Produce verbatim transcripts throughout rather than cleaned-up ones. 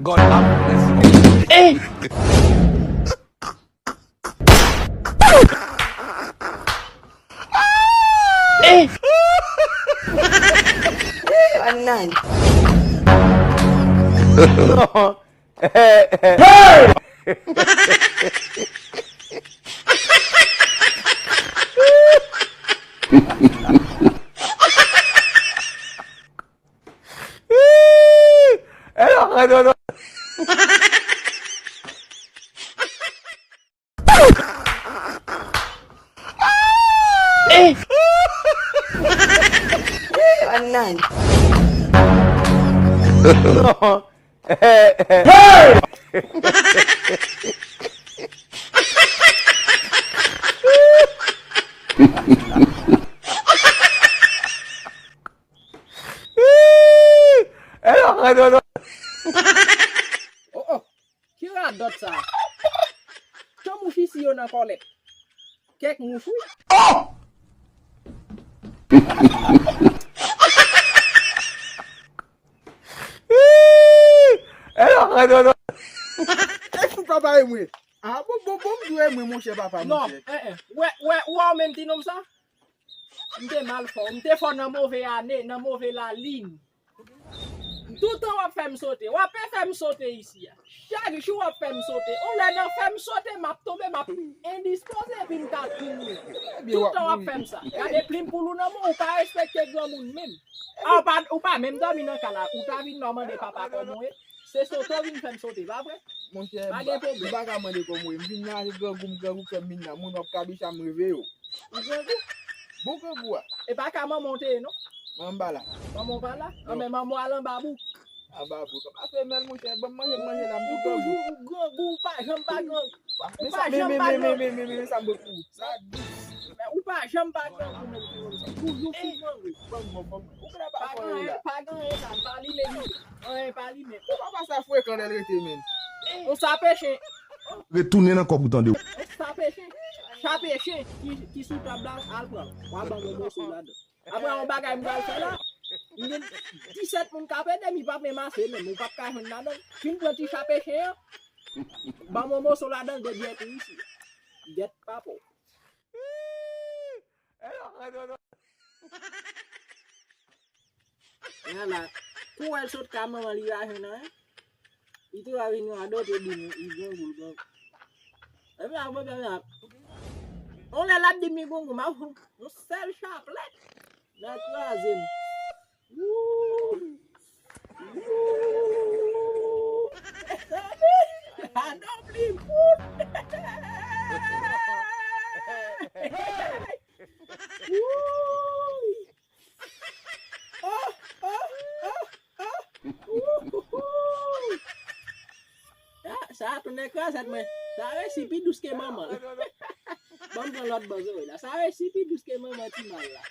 God have mercy. Eh! Eh! Anan. Hey! Eh! Anan. Hey! Oh, oh. Ki radòt sa? Chan mouch isi yo nan kòlèt. Kèk mouch, wi. Oh! E fou papa e mwen. Ah, bon, bon, bon, m di w e mwen, monchè, papa, non, monchè. Eh, eh. Wè, wè, ou wè w menm ti nonm sa? M te mal fò. M te fò nan move ane, nan move lalin. Toutan w ap fè m sote. W ap fè m sote isi a. Chak jou w ap fè m sote. On lè nan fè m sote, m ap tonbe, m ap endispoze, epi m ka tou mouri. Toutan w ap fè m sa. Gade plim poul ou nan men w, ou pa respekte granmoun menm. A, ou pa, ou pa menm dòmi nan kay la. Ou ta vin la, w mande papa kòman w ye. Se sote w vin fè m sote, pa vre? Monchè, pa gen pwoblèm. M pa ka mande kòman w ye. M vin la, se grangou m, grangou fè m vin la. Moun w ap kabicha m reveye w. Ou grangou? Bon grangou a. E pa ka manman w te ye, non? Manman m pa la. Manman w pa la? Non. Anben manman w al anba bouk. Anba bouk. Anba femèl, monchè, ban m manje, m manje la, m tou grangou. Ou toujou ou grangou, ou pa janm pa grangou. Ou pa janm pa grangou. Men sa, men, men, men, men, men, men sa m pot pou ou. Sa dous. Men ou pa janm pa grangou, menm ti nonm sa. Toujou fou grangou. Ban m, ban m, ban m. Ou konnen pa fò yo la. Pa gen anyen, pa gen anyen la, m pa limen li. Anyen pa limen. Ou papa sa frekan lè l rete, men. On sa peche. Retounen nan kòb ou tande. On sa peche. Chape chen ki, ki sou tab la, al pran. W a ban m yon moso ladan. Apre yon bagay m pral fè la, m gen disèt moun k ap ede m, li p ap menm ase menm, ou p ap ka jwenn ladan. Fin pran ti chape chen an, ban m yon moso ladan, debyèt ou isi. Gèt papa w. Ala, kou wè l sot ka manman li pa jwenn anyen. Li tou va vin yon adote di nou, li grangou, li grangou. Epi a pwoblèm la. On lè l ap di m li grangou, m ap yon sèl chaplèt. L a kraze m. Wouy. Wouy. Mezanmi, a non pli poud. Wouy. Oh, oh, oh, oh. Wouhou. Ah, sa a tounen krazèt mwen. Sa a resi pi dous ke manman l. Ban m pran lòt bò Zoe la. Sa a resi pi dous ke manman ti mal la.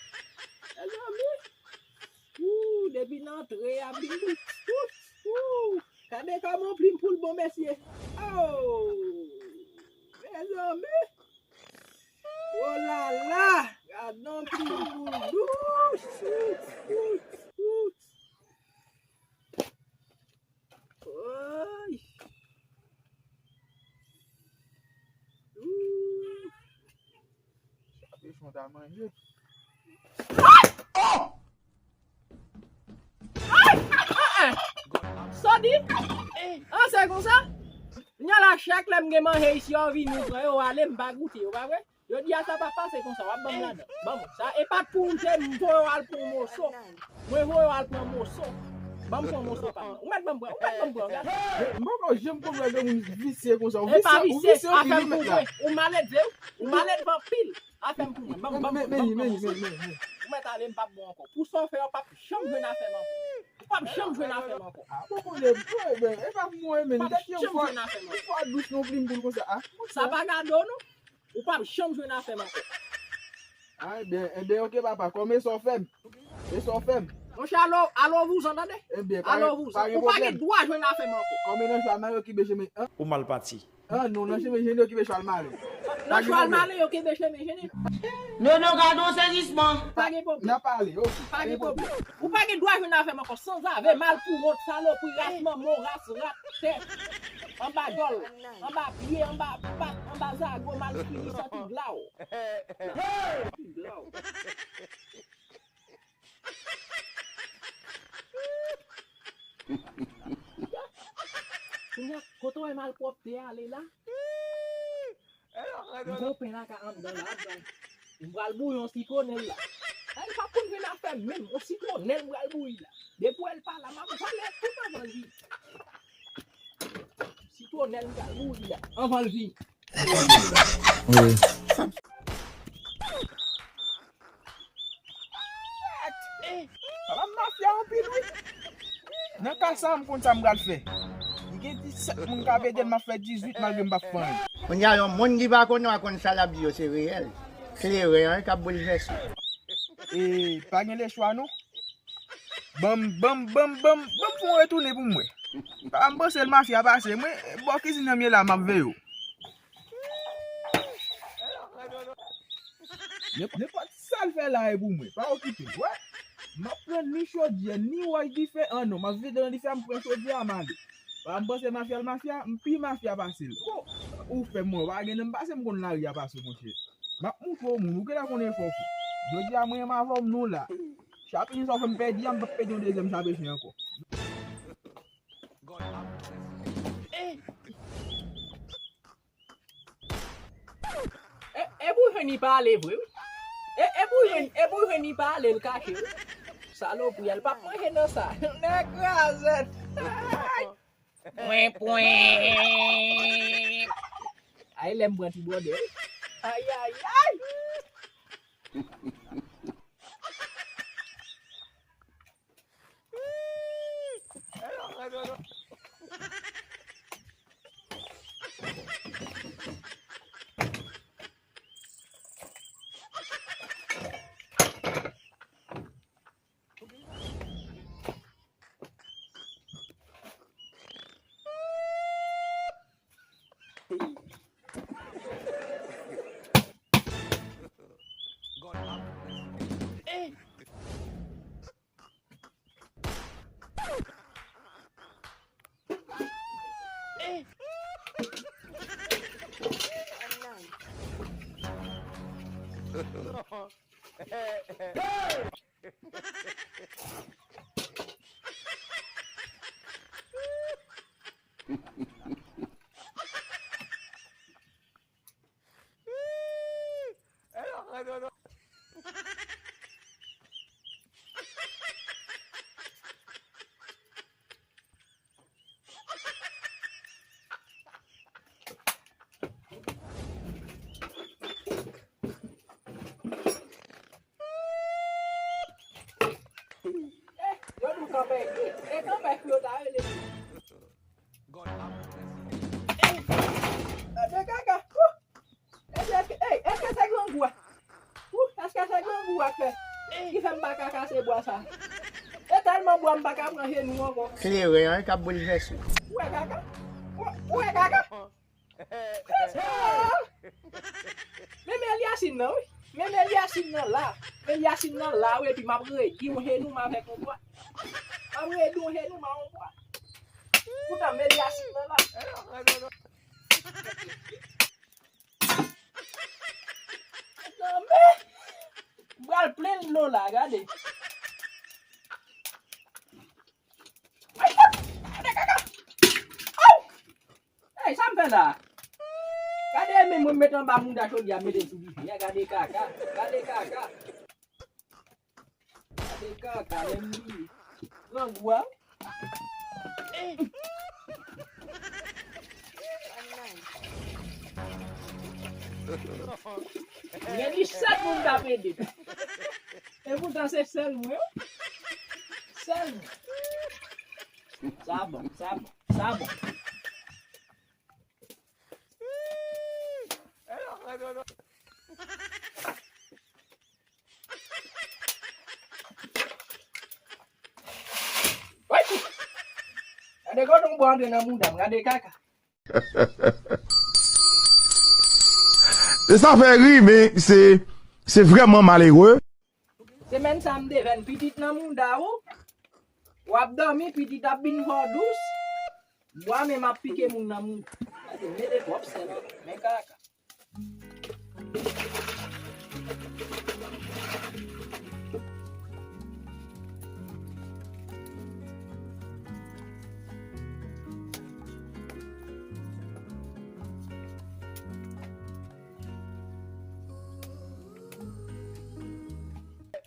Mezanmi. Wouh, depi nan antre a, pi dous. Wouh, wouh. Gade kòman plim poul bon, mesye. Oh, mezanmi. Oh la la! Gad non plim poul dous! Woy! Ooh! Sa pechon ta manje. Ay! Oh! Ay! Ah, ah! Sa w di? Ah, se konsa? Kounya la, chak lè m gen manje isi, yo vini, yo pran, yo ale, m pa goute yo, pa vre? Jodi a, sa pa pase konsa, w ap ban m ladan. Ban m, sa, e pa t pou m te voye w al pran yon moso. Mwen voye w al pran yon moso. Ban m pran yon moso pa m. Ou mèt ban m pran, ou mèt ban m pran, gade. M poko janm konn wè de moun visye konsa. Ou visye, ou visye anpil, wi, mèt la. Ou maledve, wi. Ou maledve anpil. Afè m pou mwen. Ban m, ban m, ban m pran yon moso. Ou mèt ale, m p ap bon ankò. Pou sa w fè a, w p ap janm jwenn afè m ankò. Ou p ap janm jwenn afè m ankò. Ah, bon, bon, bon, e pa pou mwen, men. Ou p ap janm jwenn afè m ankò. Yon fwa dous non plim poul konsa, ah. Sa pa gade w, non. Ou p ap janm jwenn afè m ankò. Ah, ebyen, ebyen, oke, papa, kòm e sa w fè m. E sa w fè m. Monchè, alo, alo vouzan, tande? Ebyen, alo vouzan. Ou pa gen dwa jwenn afè m ankò. Kòm e nan chwa, mare okipe chemen an. Ou mal pati. Ah, non, nan chemen, jen okipe chwa l mare. Nan chwal male yo kenbe chemen jene. Nono, gade yon sezisman. Pa gen pwoblèm. N ap pale, ok. Pa gen pwoblèm. Ou pa gen dwa jwenn avè m ankò sanzave, malpouwont, salopri, ras manman w, ras rat, tèt. Anba djòl, anba pye, anba pat, anba zago, malfini, santi glaw. Santi glaw. Kounye a, kote w wè malpwòpte a ale la? M gon pen la ka anndan la, m pral, m pral bouyi yon sitwonèl la. Ay, li p ap konn jwenn afè menm, yon sitwonèl m pral bouyi la. Depi w wè l pa la, m ap vale tout anvan l vini. Sitwonèl m pral bouyi la, anvan l vini. Papa m mafya anpil, wi. Nan ka sa a, m konn sa m pral fè. Li gen disèt moun k ap ede l, m ap fè dizuit malgre m p ap fè anyen. Kounye a, yon moun ki pa konnen w a konn sa l ap di yo, se reyèl. Kleren an k ap boulvèse. E pa gen lechwa, non. Ban m, ban m, ban m, ban m, ban m fè yon retounen pou m wè. Papa m panse l mafya pase mwen, bò kizin nan m ye la, m ap veye w. Nenpòt sa l fè la e pou mwen, pa okipe l, wè. M ap pran ni chodyè, ni wòch dife, an non, m ap vide nan dife a, m pran chodyè a, m ale. Papa m panse mafya l mafya, m pi mafya pase l. Bon, ou fè m wè, pa gen nan m pase, m konn lari a pase, monchè. M ap moutre w moun, ou gentan konnen fò fò. Jodi a mwen menm avè w m nou la. Chape chen sa w fè m pèdi a, m p ap pèdi yon dezyèm chape chen ankò. E, e pou jwenn li pale vre, wi. E, e pou jwenn, e pou jwenn li pale, l kache, wi. Salopri, l p ap manje nan sa. Nèg krazèt. Pwen, pwen. Ay, lè m pran ti bòdè, wi. Ay, ay, ay. Yo di w kanpè, e kanpè kou yo ta rele. Gade kaka. Epi èske, ey, èske se grangou a? Ou, èske se grangou a k fè? Ki fè m pa ka kase bwa sa? E tèlman bwa m pa ka pran jenou ankò. Kleren an k ap boulvèse. Ou wè kaka? Ou, ou wè kaka? Men, men Eliasin nan, wi. Men, men Eliasin nan la. Men Eliasin nan la, wi, epi m ap redi yon jenou m avèk yon bwa. M ap redi yon jenou m ak yon bwa. Poutan, men Eliasin nan la. Lanmè! M pral plen dlo la, gade. Ay, gade kaka! Aw! Ey, sa m fè la? Gade men mwen met anba mouda chodyè a, mete sou dife a, gade kaka, gade kaka. Gade kaka, men m di. Grangou a. Gen li sèl moun k ap ede. E poutan se sèl mwen, wi. Sèl mwen. Sa bon, sa bon, sa bon. Gade kote yon bwa antre nan mouda m, gade kaka. E sa fè ri, men se, se vrèman malere. Semèn sa m te jwenn pitit nan mouda ou. W ap dòmi, pitit ap vin fè w dous. Bwa menm ap pike moun nan mouda. Gade, mete twòp sèl. Men kaka.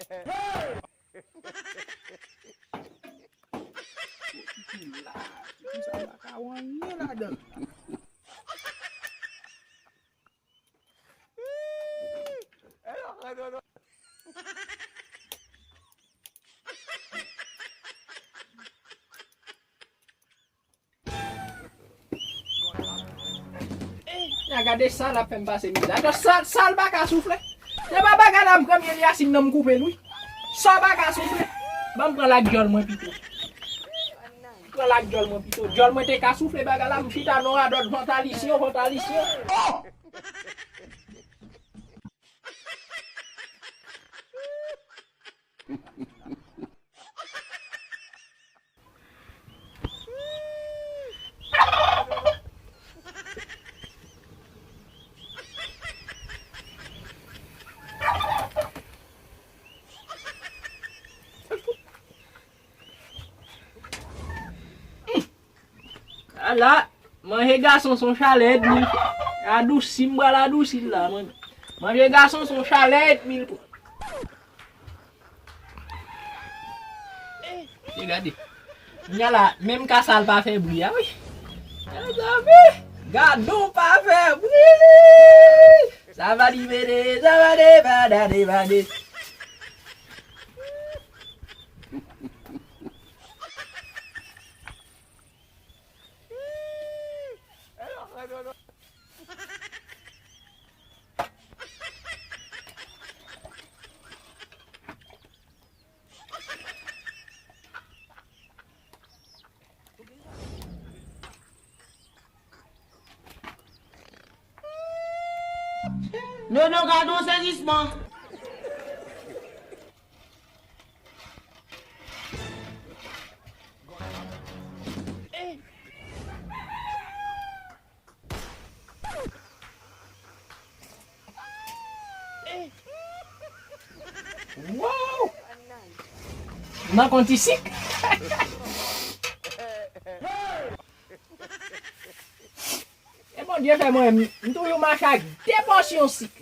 Hey! Pitit la, pitit sa pa ka wè anyen ladan. Nya gade sa l ap fè m pase mizè. Atò, sa, sa l pa ka soufle. Se pa bagay la m pran m Eliasim nan m koupe l wi. Sa pa ka soufle. Ban m pran l ak djòl mwen pito. Pran l ak djòl mwen pito. Djòl mwen te ka soufle bagay la, m chita nan radòt vantalisyon, vantalisyon. Ala, manje gason se yon chalè èdmi l pran. Adousi, m pral adousi l la, manje. Manje gason se yon chalè èdmi l pran. E gade. Kounya la, menm ka sa l pa fè bri a, wi. Mezanmi, gadon pa fè bri. Sa va li vede, sa va de, va da de, va de. Nono, gade yon sezisman. Wow! Manke yon ti sik. E Bondye fè mwen, m toujou mache ak de pòsyon sik.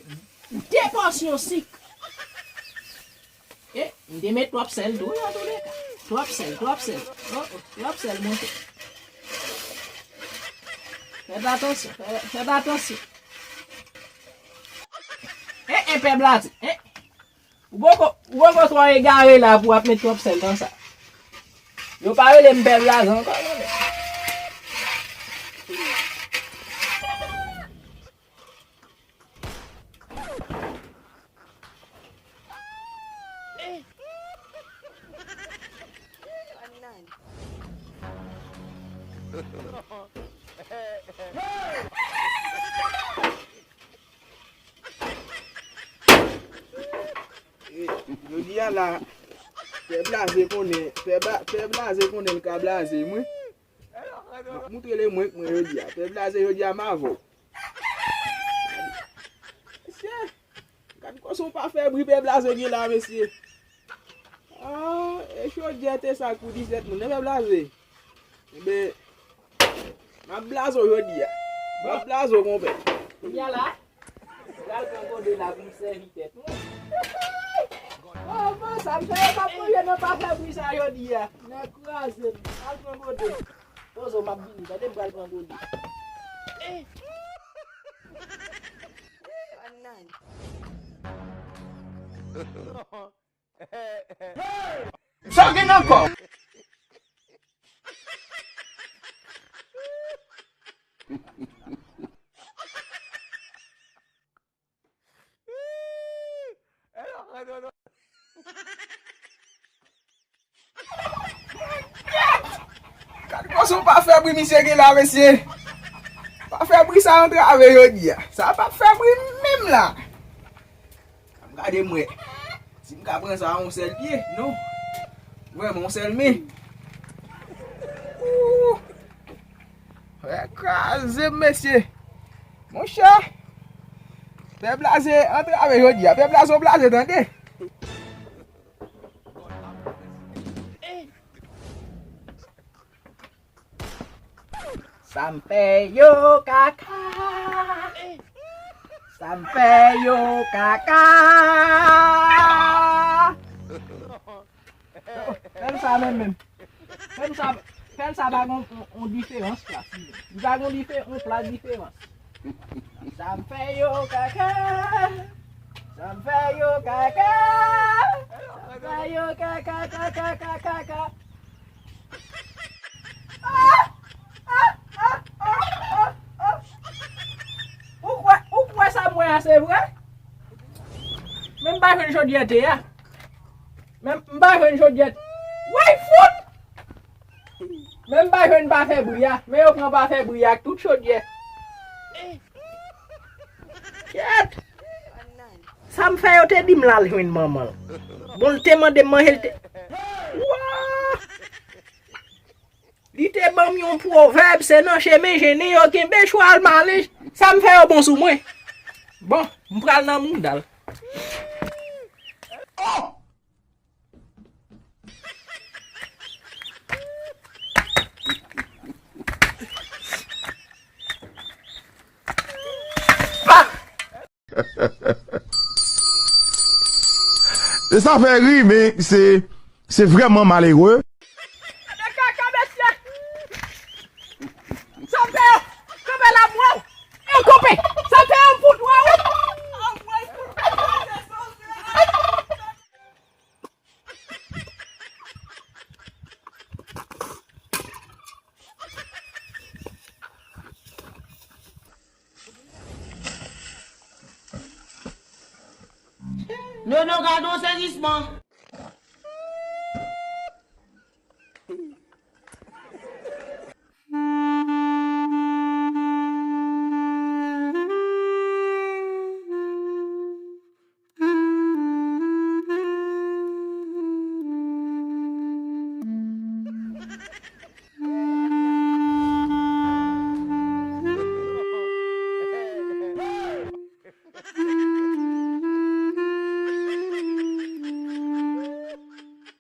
De pòsyon sik. E, m te met twòp sèl tou, wi, antouleka. Twòp sèl, twòp sèl. Oh, oh, twòp sèl monte. Fèt atansyon, fè, fèt atansyon. E, e, pè blaze. E, ou poko, ou poko twò egare la pou w ap met twòp sèl nan sa. Yo pa rele m pè blaze ankò, non. E, jodi a la, pè blaze konnen, pè ba-, pè blaze konnen l ka blaze mwen. M ap moutre l mwen, mwen jodi a. Pè blaze jodi a m avè w. Mesye, gad koson pa fè bri pè blaze gen la, mesye. Ah, e chodyè te sa k pou disèt moun, nan pè blaze. Enben, m ap blaze w jodi a. M ap blaze w, konpè. Kounya la, m pral pran gode la pou m sèvi tèt mwen. Oh, bon, sa m fè yo p ap manje nan pa fè bri sa jodi a. Nèg kraze m. Al pran gode. Poze w, m ap vini. Tande, m pral pran gode. Sa w gen nan kò w? Gad koson pa fè bri misye gen la, mesye. Pa fè bri sa antrave jodi a. Sa p ap fè bri menm la. Ann gade m wè. Si m ka pran sa a yon sèl pye, non. Vrèman, yon sèl men. Ooh. Wè, kraze m, mesye. Monchè. Pè Blaze antrave jodi a. Pè Blaze, yon blaze, tande. Sa m fè yo kaka. Sa m fè yo kaka. Fè l sa menm menm. Fè l sa, fè l sa pa gon, on, on diferans plas li menm. Li pa gon dife-, on plas diferans. Sa m fè yo kaka. Sa m fè yo kaka. Sa m fè yo kaka, kaka, kaka, kaka. Ah! Ah! Ah! Ah! Ah! Ah! Ou kwè, ou kwè sa m wè a se vre? Men m pa jwenn chodyè te a. Men m pa jwenn chodyè. Woy fout! Men m pa jwenn pa fè bri a. Men yo pran pa fè bri a ak tout chodyè. Kyèt! Sa m fè yo te di m l al jwenn manman l. Bon, l te mande m manje, l te. Wa! Li te ban m yon pwovèb, se nan chemen jennen yo kenbe chwal malen. Sa m fè yo bon sou mwen. Bon, m pral nan mouda l. E sa fè ri, men se, se vrèman malere. Gade kaka, mesye! Sa fè yo kanpe la pou wè w! E kanpe! Sa fè yo fout wè w! Nono, gade yon sezisman.